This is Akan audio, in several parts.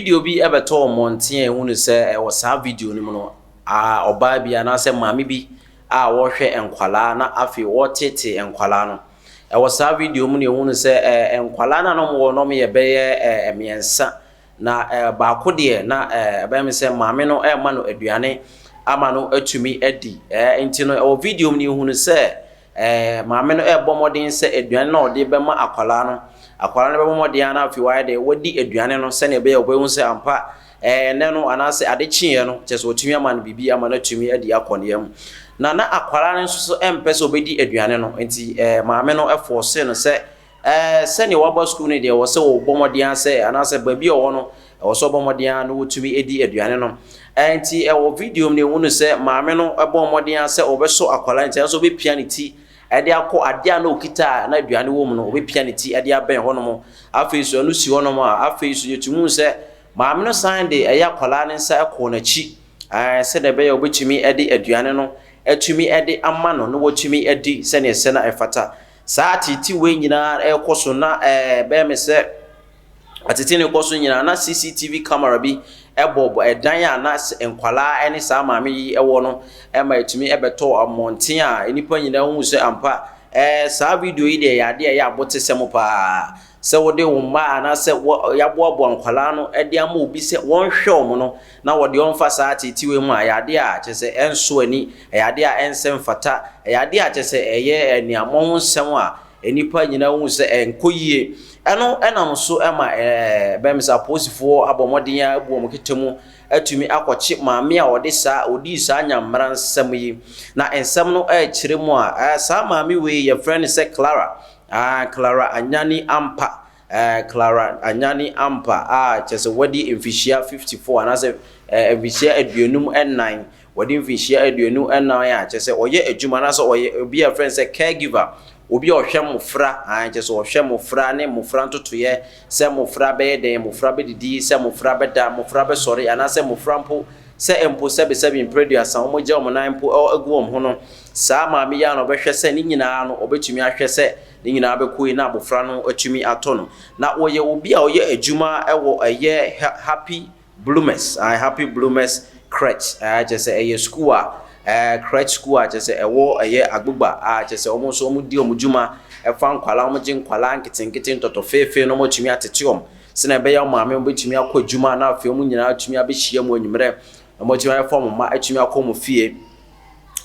Video bi bɛtɔɔ mmɔnten a ɛhunu sɛ ɛwɔ saa video no mu no, ɔbaa bi anaasɛ maame bi a ɔrehwɛ nkwadaa na afei ɔreteetee nkwadaa no. Ɛwɔ saa video mu no yɛhunu sɛ nkwadaa no a na wɔwɔ no wɔyɛ bɛyɛ mmiɛnsa. Na baako deɛ na ɛbɛyɛ me sɛ maame no rema no aduane ama no atumi adi. Nti no ɛwɔ video mu no yɛhunu sɛ maame no rebɔ mmɔden sɛ aduane no a ɔde rebɛma akwadaa no, akwadaa no bɛbɔ mmɔden ara na afei wayɛ dɛ, wadi aduane no sɛdeɛ ɛbɛyɛ a ɔbɛhu sɛ ampa ɛnnɛ no anaasɛ ade kyeeɛ no, kyerɛ sɛ ɔtumi ama no biribi ama no atumi adi akɔ ne yam. Na na akwadaa no nso so mpɛ sɛ ɔbɛdi aduane no, nti maame no fɔɔsee no sɛ sɛdeɛ waba sukuu no deɛ, ɛwɔ sɛ ɔbɔ mmɔden ara sɛ, anaasɛ baabi a ɔwɔ no, ɛwɔ sɛ ɔbɔ mmɔden ara na ɔtumi di aduane no. Nti ɛwɔ video mu no, yɛhu no sɛ maame no bɔ mmɔden ara sɛ ɔbɛsɔ akwadaa no ti, anaasɛ ɔbɛpia ne ti de akɔ adeɛ a na ɔkita a na aduane wɔ mu no, ɔbɛpia ne ti de abɛn hɔnom. Afei nso ɛno si hɔnom a, afei nso yɛtumi hu sɛ maame no san de ɛyɛ akwadaa no nsa kɔɔ n'akyi sɛdeɛ ɛbɛyɛ a ɔbɛtumi de aduane no atumi de ama no na watumi adi sɛdeɛ ɛsɛ na ɛfata. Saa ateetee wei nyinaa rekɔ so na ɛbɛyɛ me sɛ ateetee no rekɔ so nyinaa na CCTV camera bi bɔ ɛdan a na nkwadaa ne saa maame yi wɔ no ma ɛtumi bɛtɔ mmɔnten a nnipa nyinaa hu sɛ ampa saa video yi deɛ ɛyɛ adeɛ a ɛyɛ abotesɛm paa sɛ wode wo mma anaasɛ yɛaboaboa nkwadaa no de ama obi sɛ wɔnhwɛ wɔn no na wɔde wɔn fa saa ateetee wei mu a, ɛyɛ adeɛ a kyerɛ sɛ ɛnsɔ ani, ɛyɛ adeɛ a ɛnsɛ mfata, ɛyɛ adeɛ a kyerɛ sɛ ɛyɛ aniammɔho nsɛm a nnipa nyinaa hu sɛ ɛnkɔ yie. Ɛno nam so ma ɛbɛyɛ me sɛ apolisifoɔ abɔ mmɔden ara abu wɔn keta mu atumi akɔkye maame a ɔde saa ɔdii saa nyammara nsɛm yi. Na nsɛm no rekyerɛ mu a, saa maame wei yɛfrɛ no sɛ Clara, Clara Anyani Ampa. Clara Anyane Ampa a kyerɛ sɛ wadi mfehyia 54 anaasɛ mfehyia 54, wadi mfehyia 54 a kyerɛ sɛ ɔyɛ adwuma anaasɛ ɔyɛ obi a yɛfrɛ no sɛ caregiver, obi a ɔhwɛ mmofra, kyerɛ sɛ ɔhwɛ mmofra ne mmofra ntotoeɛ, sɛ mmofra bɛyɛ dɛn, mmofra bɛdidi, sɛ mmofra bɛda, mmofra bɛsɔre anaasɛ mmofra mpo sɛ mpo sɛbesɛbe mprɛ aduasa wɔgya wɔn nan mpo agu wɔn ho no, saa maame yi ara na ɔbɛhwɛ sɛ ne nyinaa no ɔbɛtumi ahwɛ sɛ Ne nyinaa bɛkɔ yi na abɔfra no atumi atɔ no. Na ɔyɛ obi a ɔyɛ adwuma wɔ ɛyɛ Happy Bloomers, Happy Bloomers Crèche, kyerɛ sɛ ɛyɛ sukuu a, crèche sukuu a kyerɛ sɛ ɛwɔ ɛyɛ Agbogba a kyerɛ sɛ wɔn nso wɔdi wɔn dwuma ɛfa nkwadaa, wɔgye nkwadaa nketenkete ntɔtɔfeefee na wɔatumi atete wɔn sɛnea ɛbɛyɛ wɔn maame wɔbɛtumi akɔ adwuma na afei wɔn nyinaa atumi abɛhyia mu anwummerɛ na wɔatumi ayɛfa wɔn mma atumi akɔ wɔn fie.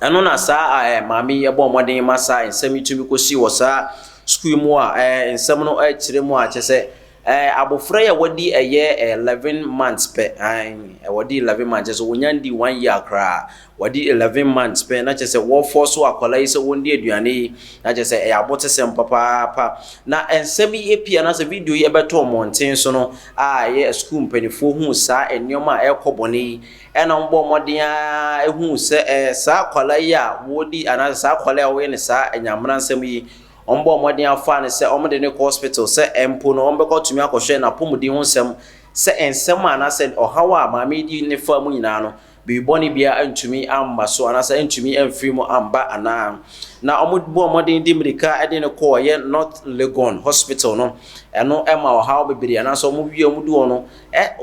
Ɛno na saa ɛɛ maame yi bɔɔ mmɔden ma saa nsɛm yi tumi kɔsii wɔ saa sukuu yi mu a ɛɛ nsɛm no kyerɛ mu a kyerɛ sɛ ɛɛ abɔfra yi a wadi ɛyɛ 11 months pɛ, ɛɛ wɔdi 11 months, kyerɛ sɛ wɔnya ndi one year koraa, wɔdi 11 months pɛ na kyerɛ sɛ wɔfɔ so akwadaa yi sɛ wɔndi aduane yi na kyerɛ sɛ ɛyɛ abotesɛm papaapa. Na nsɛm yi epi anaasɛ video yi ɛbɛtɔ mmɔnten so no a ɛyɛ sukuu mpanimfoɔ hu saa nneɛma a ɛrekɔ bɔne yi, ɛna wɔbɔɔ mmɔden ara huu sɛ saa akwadaa yi a wɔredi anaasɛ saa akwadaa yi a wɔyɛ no saa anyamena nsɛm yi, wɔbɔɔ mmɔden afa no sɛ wɔde no kɔ hospital sɛ mpo no wɔbɛkɔtumi akɔhwɛ n'apɔmuden ho nsɛm sɛ nsɛm a anaasɛ ɔhaw a maame yi di ne fa mu nyinaa no, biribi bɔne biara ntumi amma so anaasɛ ntumi amfiri mu amba anaa. Na wɔbɔɔ mmɔden de mmirika de no kɔɔ ɛyɛ North Legon Hospital no, ɛno ma ɔhaw bebree anaasɛ wɔwie wɔn du hɔ no,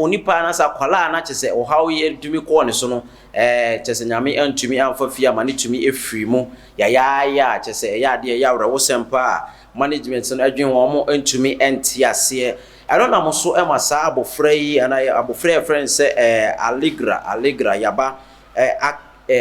onipa anaasɛ akwadaa a na kyerɛ sɛ ɔhaw yi tumi kɔɔ ne so no, kyerɛ sɛ Nyame antumi amfa fie ama ne tumi afiri mu yayaaya a kyerɛ sɛ ɛyɛ adeɛ ɛyɛ awerɛhosɛm paa a management no adwene ho wɔn ntumi nte aseɛ. Ɛno nam so ma saa abɔfra yi anaa abɔfra yi a yɛfrɛ no sɛ Allegra, Allegra Yaba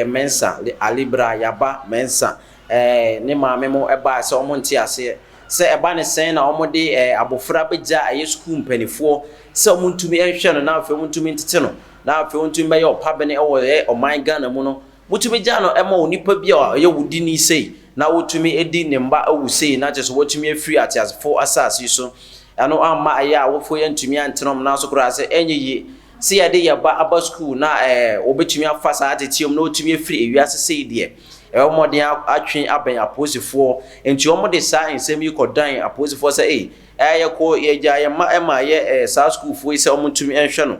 Mensah, Allegra Yaba Mensah, ne maame mo baa sɛ wɔn nte aseɛ sɛ ɛba ne sɛn na wɔde abɔfra bɛgya ɛyɛ sukuu mpanimfoɔ sɛ wɔntumi nhwɛ no na afei wɔntumi ntete no na afei wɔntumi bɛyɛ ɔpabene wɔ ɛyɛ ɔman Ghana mu no, motumi gya no ma onipa bi a ɔyɛ wo dini sei na wɔtumi di ne mma awu sei na kyerɛ sɛ wɔatumi afiri ateasefoɔ asase yi so. Ɛno amma ɛyɛ awofoɔ yi antumi antena wɔn nan so koraa sɛ ɛnyɛ yie sɛ yɛde yɛn ba aba sukuu na wɔbɛtumi afa saa ateteɛ mu na wɔtumi afiri ewiase sei deɛ, ɛbɛbɔ mmɔden atwe abɛn apolisifoɔ. Nti wɔde saa nsɛm yi kɔdan apolisifoɔ sɛ ei, yɛkɔ yɛgya yɛn mma ma yɛ saa sukuufoɔ yi sɛ wɔntumi nhwɛ no.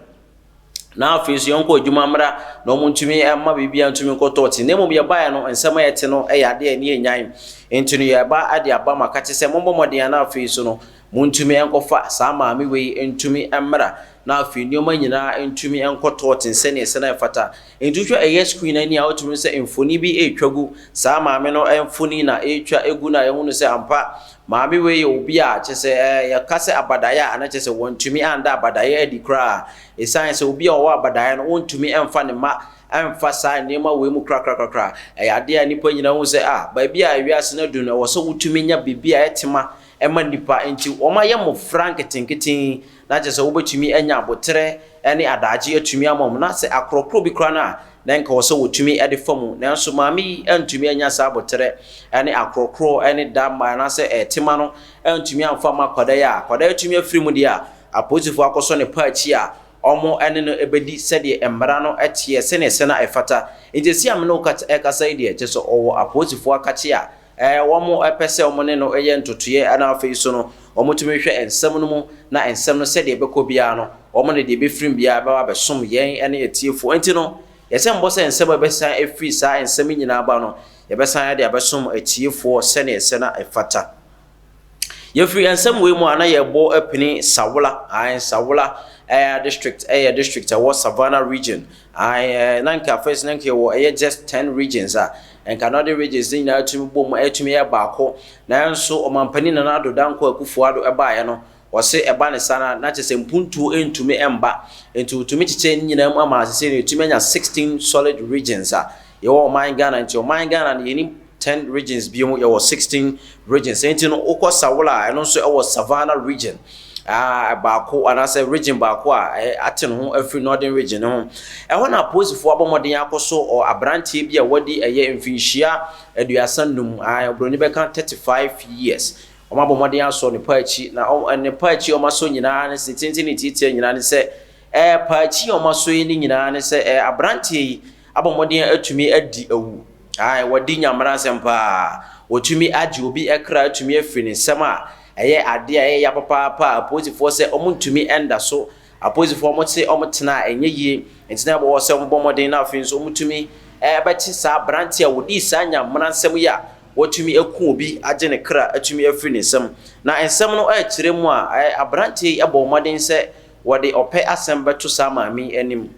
Na afei nso yɛnkɔ adwuma mmra na wɔntumi mma biribiara ntumi nkɔ tɔɔte. Na mmom yɛbaeɛ no, nsɛm a yɛte no yɛ adeɛ a ani yɛ nyan. Nti no yɛreba de aba mo akakye sɛ mommɔ mmɔden a na afei nso no montumi nkɔfa saa maame wei ntumi mmra na afei nneɛma nyinaa ntumi nkɔ tɔɔten sɛdeɛ ɛsɛ na ɛfata. Nti wohwɛ ɛyɛ screen ani a wotumi hu sɛ mfoni bi retwa gu saa maame no mfoni na ɛretwa gu no a yɛhu no sɛ ampa maame wei yɛ obi a kyerɛ sɛ yɛka sɛ abadaeɛ a na kyerɛ sɛ wɔntumi anda abadaeɛ adi koraa. Ɛsiane sɛ obi a ɔwɔ abadaeɛ no wɔntumi mfa ne mma mfa saa nneɛma wei mu korakorakora. Ɛyɛ adeɛ a nnipa nyinaa hu sɛ ah baabi a wiase no adu no ɛwɔ sɛ wotumi nya biribi a ɛtema ma nnipa. Nti wɔayɛ mmɔfra nketenkete na kyerɛ sɛ wobɛtumi anya aboterɛ ne adaagye atumi ama wɔn. Na sɛ akorɔkorɔ bi koraa no a, na nka ɛwɔ sɛ wɔtumi de fa mu. Nanso maame yi antumi anya saa aboterɛ ne akorɔkorɔ ne da anaasɛ tema no antumi amfa amma akwadaa yi a, akwadaa yi atumi afiri mu deɛ a, apolisifoɔ akɔsɔ ne paa akyi a wɔne no bɛdi sɛdeɛ mmara no teɛ, sɛdeɛ ɛsɛ na ɛfata. Nti seesei a me ne wo rekasa yi deɛ, kyerɛ sɛ ɔwɔ apolisifoɔ akakye a wɔpɛ sɛ wɔne no yɛ ntotoeɛ na afei nso no wɔtumi hwɛ nsɛm no mu na nsɛm no sɛdeɛ ɛbɛkɔ biara no wɔn de deɛ ɛbɛfiri mu biara bɛba abɛsom yɛn ne atiefoɔ. Enti no yɛsɛ mbɔ sɛ nsɛm a ɛbɛsan afiri saa nsɛm yi nyinaa ba no yɛbɛsan de abɛsom atiefoɔ sɛdeɛ ɛsɛ na ɛfata. Yɛfiri nsɛm wei mu a na yɛbɔ apini Sawla, ae Sawla ɛyɛ district ɛyɛ district ɛwɔ Savannah region, ae na nka first na nka yɛwɔ ɛyɛ just 10 regions a nka northern regions ne nyinaa tumi bɔ mu ɛtumi yɛ baako. Nanso ɔmampanin Nana Addo Dankwa Akufo-Addo ɛbaeɛ no wɔse ɛba ne saa na na kyerɛ sɛ mpuntuo ntumi mba, nti wɔtumi kyekyɛ ne nyinaa mu ama sesei no yɛtumi anya 16 solid regions a yɛwɔ ɔman Ghana. Nti ɔman Ghana no yɛnim 10 regions bio mu, yɛwɔ 16 regions. Nti no wokɔ Sawla a ɛno nso ɛwɔ Savannah region baako anaasɛ region baako a ate ne ho afiri northern region no ho. Ɛhɔ na apolisifoɔ abɔ mmɔden akɔ so aberanteɛ bi a wadi ɛyɛ mfinhyia 35, oburoni bɛka 35 years. Wɔn abɔ mmɔden asɔ ne pa akyi na ne pa akyi a wɔn asɔ nyinaa ne sɛ tenten ne tiatia nyinaa ne sɛ pa akyi a wɔn asɔ yi ne nyinaa ne sɛ aberanteɛ yi abɔ mmɔden atumi adi awu. Ae, wɔadi Nyamera nsɛm paa. Wɔtumi agye obi kra atumi afiri ne nsam a, ɛyɛ adeɛ a ɛyɛ ya papaapa a apolisifoɔ sɛ wɔntumi nda so. Apolisifoɔ wɔte wɔn tena a ɛnyɛ yie, nti na ɛwɔ sɛ wɔbɔ mmɔden na afei nso wɔtumi bɛkye saa aberanteɛ a wɔdii saa Nyamera nsɛm yi a wɔatumi aku obi agye ne kra atumi afiri ne nsam. Na nsɛm no rekyerɛ mu a, aberanteɛ yi bɔɔ mmɔden sɛ wɔde ɔpɛ asɛm bɛto saa maame yi anim.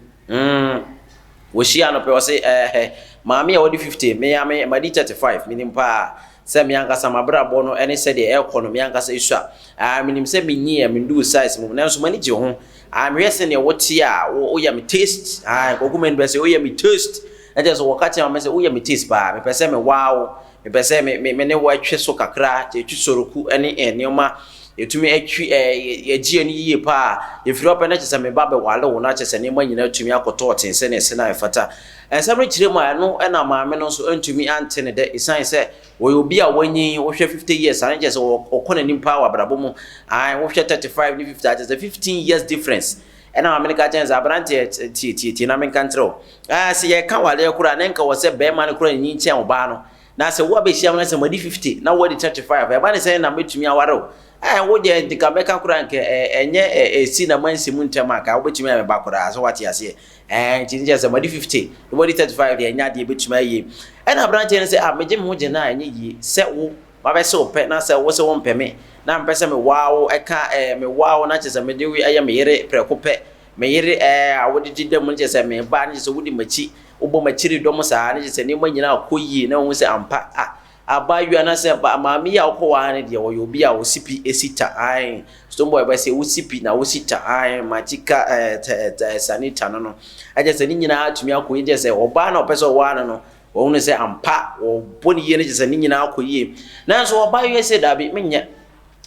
Wɔhyiaa no pɛ, ɔse, Ɛɛhɛ, maame a wadi 50, me ara me, madi 35, menim paa sɛ me ankasa m'abrabɔ no ne sɛdeɛ ɛrekɔ no, me ankasa esua. Ah, menim sɛ menyiiɛ, menduu size mu, nanso m'ani gye ho. Ah, mehwɛ sɛdeɛ wote a, wo, woyɛ me taste. Ah, Kwaku Manu bɛ sɛ, woyɛ me taste. Na kyerɛ sɛ wɔka kyerɛ maame sɛ, woyɛ me taste paa, mepɛ sɛ mewaa wo. Mepɛ sɛ me me me ne wo twe so kakra, yɛtwi soroku ne nneɛma, yɛtumi twi ɛɛ yɛgye ani yie paa. Yɛfiri hɔ pɛ na kyerɛ sɛ me ba bɛwale wo na kyerɛ sɛ nneɛma nyinaa tumi akɔtɔ ɔten sɛdeɛ ɛsɛ na ɛfata. Nsɛm no kyerɛ mu a, ɛno na maame no nso antumi ante ne dɛ ɛsiane sɛ ɔyɛ obi a wanyin, wohwɛ 50 years a na kyerɛ sɛ ɔkɔ n'anim paa wɔ abrabɔ mu. Ae, wohwɛ 35 ne 50 a kyerɛ sɛ 15 years difference. Ɛna maame no ka kyerɛ no sɛ, aberanteɛ tie tie tie na menka nkyerɛ wo. Ɛɛ, sɛ yɛka awareɛ koraa a, na nka wɔ sɛ barima no koraa nyin kyɛn ɔbaa no. Na sɛ woabɛhyia me na sɛ madi 50 na woadi 35 a, ɛba ne sɛn na mɛtumi aware wo? Ɛɛ, wo deɛ nka mɛka koraa nka ɛnyɛ ɛsi na mansi mu ntɛm a, nka wobɛtumi ayɛ me ba koraa. So wate aseɛ? Ɛɛ, nti ne kyerɛ sɛ madi 50 na woadi 35 deɛ, ɛnyɛ adeɛ ɛbɛtumi ayɛ yie. Ɛna aberanteɛ no sɛ, ah, megye me ho gye no a, ɛnyɛ yie sɛ wo mabɛse wo pɛ na sɛ wo sɛ wompɛ me na mepɛ sɛ mewaa wo, ɛka ɛɛ, mewaa wo na kyerɛ sɛ mede wo yɛ me yere prɛko pɛ. Me yere ɛɛ a wode deda mu no kyerɛ sɛ me ba no kyerɛ sɛ wodi m'akyi, wobɔ m'akyiri dɔm saa no kyerɛ sɛ nneɛma nyinaa kɔ yie na wohu sɛ ampa ah abaayewa anaasɛ ba maame yi a wokɔwaa no deɛ ɔyɛ obi a ɔsi pi si ta ae Stonebwoy bɛ sɛ wosi pi na wosi ta ae Machika ɛɛ tɛ tɛ Sanita no no ɛkyerɛ sɛ ne nyinaa atumi akɔ yie kyerɛ sɛ ɔbaa na ɔpɛ sɛ ɔwaa no no wɔhunu sɛ ampa wɔbɔ ne yie no kyerɛ sɛ ne nyinaa akɔ yie nanso ɔbaayewa sɛ daabi menyɛ.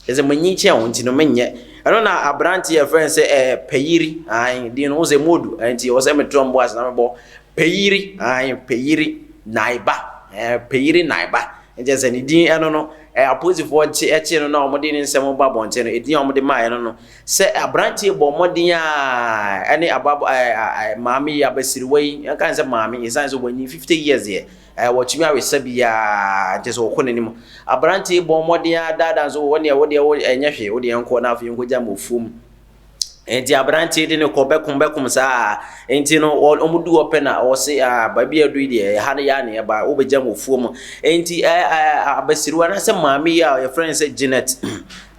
Kyerɛ sɛ manyin kyɛn wo nti no menyɛ. Ɛno na aberante a yɛfrɛ no sɛ ɛɛ Payiri, ae, din no wo sɛ Modu, nti ɛwɔ sɛ metrɔ mbɔ ase na mebɔ Payiri, ae, Payiri Naiba, ɛɛ Payiri Naiba. Nkyɛ sɛ ne din ɛno no, ɛɛ apolisifoɔ kye ɛkye no na wɔde ne nsɛm ba abɔnten no, edin a wɔde maeɛ no no, sɛ aberanteɛ bɔ mmɔden a ɛne aba ɛɛ maame yi abasiriwa yi, yɛnka ne sɛ maame, ɛsiane sɛ wanyin 50 years deɛ, Ɛɛ, watumi awe sa biara, nkyɛ sɛ ɔkɔ n'anim. Aberante yi bɔɔ mmɔden ara daadaa nso, wo deɛ, wo deɛ, wo ɛnyɛ hwee, wo deɛ nkɔ na afei nkɔgya ma ofuom. Enti aberanteɛ de no kɔ bɛkom bɛkom saa. Enti no wɔn du hɔ pɛ na wɔse ah baabi a adu yi deɛ ɛha no yɛ a na yɛba wobɛgya mu ofuo mu. Enti ɛɛ abasiriwa anaasɛ maame yi a yɛfrɛ no sɛ Janet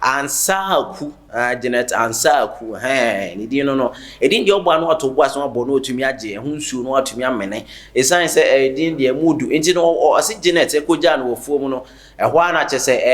Ansaaku ah Janet Ansaaku hɛn ne din no no edin deɛ ɔbɔ ano ato bo ase abɔ no otumi agye ɛho nsuo no atumi amene ɛsiane sɛ ɛdin deɛ mu du nti no ɔse Janet ɛkɔgyaa no wɔ fuo mu no ɛhɔ ara na kyɛ sɛ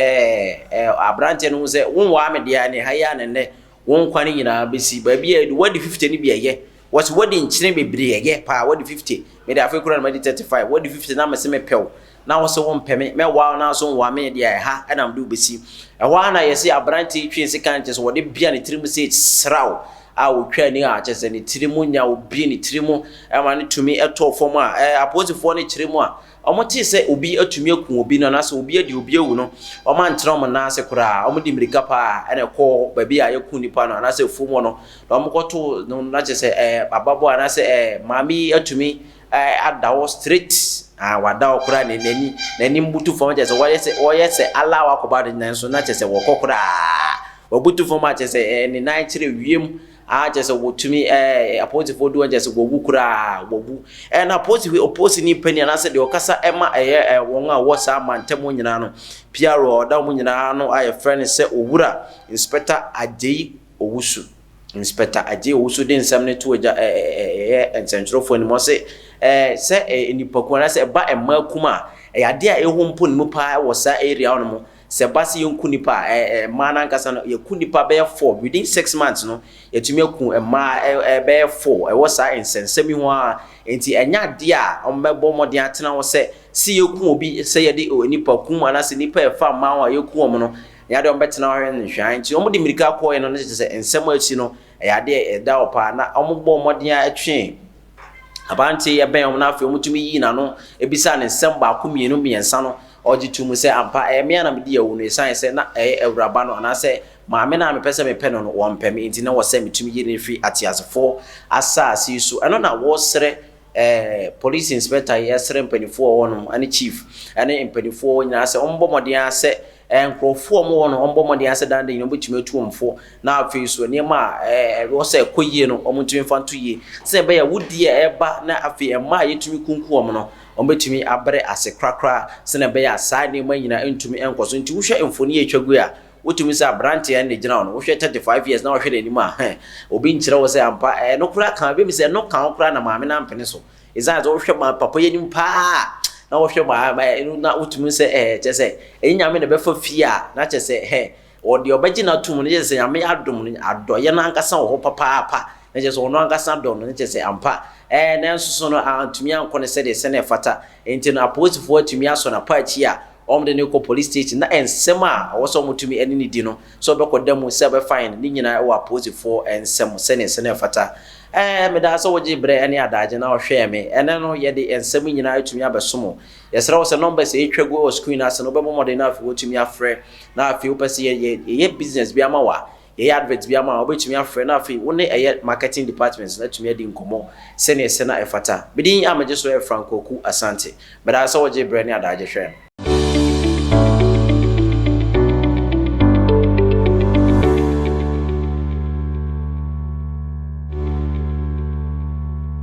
ɛɛ aberanteɛ no hu sɛ wonwaa me deɛ ne ha yi a ne nnɛ Wo nkwa no nyinaa bɛsi baabi a adu. Woadi 50 no bi ɛyɛ. Wɔse woadi nkyene bebree ɛyɛ paa. Woadi 50. Mede afei koraa na madi 35. Woadi 50 na mese mepɛ wo. Na wose wompɛ me. Mɛwa wo nanso wonwa me deɛ ɛha na mede wo bɛsi. Ɛhɔ ara na yɛse aberanteɛ yi twee sekan kyerɛ sɛ wɔde bea ne tiri mu sei sraw a wɔtwaa ni a kyerɛ sɛ ne tiri mu nya wɔbie ne tiri mu ma no tumi tɔɔ fam a apolisifoɔ no kyerɛ mu a Wɔtee sɛ obi atumi aku obi no anaasɛ obi adi obi awu no, wɔantena wɔn nan ase koraa. Wɔde mmirika paa na ɛkɔɔ baabi a yɛaku nipa no anaasɛ afuom hɔ no, na wɔkɔtoo no na kyerɛ sɛ ɛɛ ababaawa anaasɛ ɛɛ maame yi atumi ɛɛ ada hɔ straight. Ah, wada hɔ koraa na n'ani n'anim butu fam kyerɛ sɛ wɔyɛ sɛ wɔyɛ sɛ Allahu Akbar nanso na kyerɛ sɛ wɔkɔ koraa. Wabutu fam a kyerɛ sɛ ɛɛ ne nan kyerɛ wiem. Ah kyerɛ sɛ wɔtumi ɛɛ apolisifoɔ du hɔ kyerɛ sɛ wɔwu koraa wɔwu. Ɛɛ na apolisi apolisini panin anaasɛ deɛ ɔkasa ɛma ɛyɛ ɛɛ wɔn a wɔwɔ saa mantam nyinaa no PRO a ɔda wɔn nyinaa ano a yɛfrɛ no sɛ Owura Inspector Agyei Owusu Inspector Agyei Owusu de nsɛm no to agya ɛɛ ɛyɛ nsɛntwerɛfoɔ anim ɔse ɛɛ sɛ ɛɛ nnipakuo anaasɛ ɛba mmaa kum a ɛyɛ adeɛ a ɛwɔ mpo ne mu paa wɔ saa area hɔ nom. Sɛ ɛba sɛ yɛnku nnipa a, ɛ, ɛ, mmaa no ankasa no, yɛku nnipa bɛyɛ four. Within 6 months no, yɛtumi aku mmaa ɛ, ɛ, bɛyɛ four. Ɛwɔ saa nsɛnsɛm yi ho ara. Nti ɛnyɛ adeɛ a wɔbɛbɔ mmɔden atena hɔ sɛ, sɛ yɛku obi, sɛ yɛde nnipa kum anaasɛ nnipa a ɛfa mmaa ho a yɛku wɔn no, ɛnyɛ adeɛ a wɔbɛtena hɔ ahwɛ no nhwɛ. Nti wɔde mmirika kɔeɛ no, na kyerɛ sɛ nsɛm a asi no, ɛyɛ adeɛ a ɛda hɔ paa. Na wɔbɔɔ mmɔden ara twee aberanteɛ yi bɛn wɔn na afei wɔtumi yii n'ano bisaa ne nsɛm baako, mmienu, mmiɛnsa no, ɔgye too mu sɛ ampa ɛyɛ me a na medi awu no esiane sɛ na ɛyɛ awuraba no anaasɛ maame no a mepɛ sɛ mepɛ no no wɔmpɛ me nti na wɔ sɛ metumi yi no firi ateasefoɔ asase yi so. Ɛno na wɔsrɛ eh, police inspector yi ɛsrɛ mpanimfoɔ wɔ hɔnom ɛne chief ɛne mpanimfoɔ nyinaa sɛ wɔmmɔ mmɔden ara sɛ eh, nkurɔfoɔ a wɔwɔ no wɔmmɔ mmɔden ara sɛ dan de nyina wɔbɛtumi atu wɔn fo na afei nso nneɛma a ɛwɔ sɛ ɛkɔ yie no wɔntumi mfa nto yie sɛ ɛbɛyɛ wodie a ɛba na afei mmaa a yɛtumi kunku wɔn no wɔbɛtumi abrɛ ase korakora sɛnea ɛbɛyɛ a saa nneɛma nyinaa ntumi nkɔ so. Nti wohwɛ mfoni a ɛtwa gu yi a, wotumi sɛ aberanteɛ no na ɛgyina hɔ no, wohwɛ 35 years na wohwɛ n'anim a, hɛ, obi nkyerɛ wo sɛ ampa ɛno koraa ka, ebi sɛ ɛno ka ho koraa na maame no ampene so. Ɛsiane sɛ wohwɛ ma papa yi anim paa na wohwɛ ma na wotumi sɛ ɛɛ kyɛ sɛ ɛnyɛ Nyame na ɛbɛfa fie a na kyɛ sɛ hɛ Ɔdeɛ ɔbɛgye no atom no, kyerɛ sɛ Nyame adom no, adɔeɛ no ankasa wɔ hɔ papaapa, na kyerɛ sɛ ɔno ankasa dɔ no, na kyerɛ sɛ ampa, ɛɛ, nanso so no, antumi ankɔ no sɛdeɛ sɛdeɛ ɛfata, enti no apolisifoɔ atumi asɔ n'apaakyi a wɔde no rekɔ police station, na nsɛm a ɛwɔ sɛ wɔtumi ne no di no, sɛ ɔbɛkɔ da mu, sɛ ɔbɛfine no, ne nyinaa wɔ apolisifoɔ nsam sɛdeɛ sɛdeɛ ɛfata. Ɛɛ, medaa sɛ wogyee berɛ ne adaagye na wohwɛɛ me. Ɛnnɛ no, yɛde nsɛm nyinaa atumi abɛsom wo. Yɛsrɛ wo sɛ numbers a ɛretwa gu wɔ screen no ase no, wobɛbɔ mmɔden na afei woatumi afrɛ. Na afei wopɛ sɛ yɛ yɛyɛ business bi ama wo a, yɛyɛ advert bi ama wo a, wobɛtumi afrɛ na afei wo ne ɛyɛ marketing department no atumi adi nkɔmmɔ sɛdeɛ ɛsɛ na ɛfata. Me din a megye so yɛ Frank Kwaku Asante. Meda ase sɛ wogyee berɛ ne adaagye hwɛɛ me.